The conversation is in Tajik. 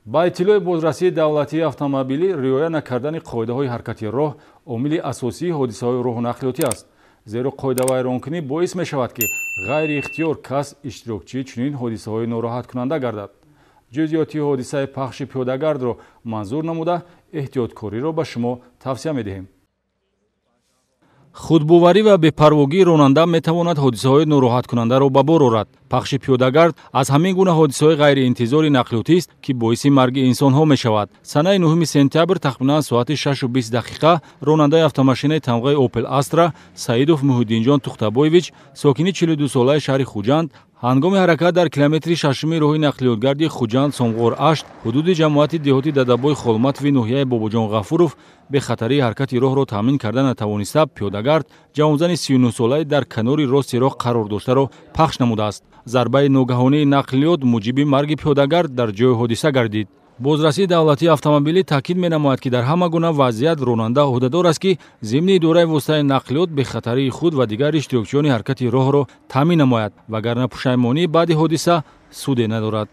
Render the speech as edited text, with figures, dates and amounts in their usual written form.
Ба иттилои бозрасии давлатии автомобилӣ, риоя накардани қоидаҳои ҳаракати роҳ омили асосии ҳодисаҳои роҳу нақлиётӣ аст. Зеро қоидавайронкунӣ боис мешавад, ки ғайриихтиёр кас иштирокчии чунин ҳодисаҳои нороҳаткунанда гардад. Ҷузъиёти ҳодисаи пахши пиёдагардро манзур намуда, эҳтиёткориро ба шумо тавсия медиҳем. Худбоварӣ ва бепарвогии ронанда метавонад ҳодисаҳои нороҳаткунандаро ба бор орад. Пахши пиёдагард аз ҳамин гуна ҳодисаҳои ғайриинтизори нақлиётист, ки боиси марги инсонҳо мешавад. Санаи 9 сентябр тахминан соати 6:20 ронандаи автомошинаи тамғаи Опел Астра Саидов Муҳиддинҷон Тухтабоевич, сокини 42-солаи шаҳри Хуҷанд, ҳангоми ҳаракат дар километри шашуми роҳи нақлиётгарди Хуҷанд Сомғор Ашт, ҳудуди ҷамоати деҳоти Дадабой Холматови ноҳияи Бобоҷон Ғафуров, бехатарии ҳаракати роҳро таъмин карда натавониста, пиёдагард ҷавонзани 39-солаи дар канори рости роҳ қарор доштаро пахш намудааст. Зарбаи ногаҳонии нақлиёт муҷиби марги пиёдагард дар ҷои ҳодиса гардид. Бозрасии давлатии автомобилӣ таъкид менамояд, ки дар ҳама гуна вазъият ронанда ӯҳдадор аст, ки зимни идораи воситаи нақлиёт бехатарии худ ва дигар иштирокчиёни ҳаракати роҳро таъмин намояд, вагарна пушаймонӣ баъди ҳодиса суде надорад.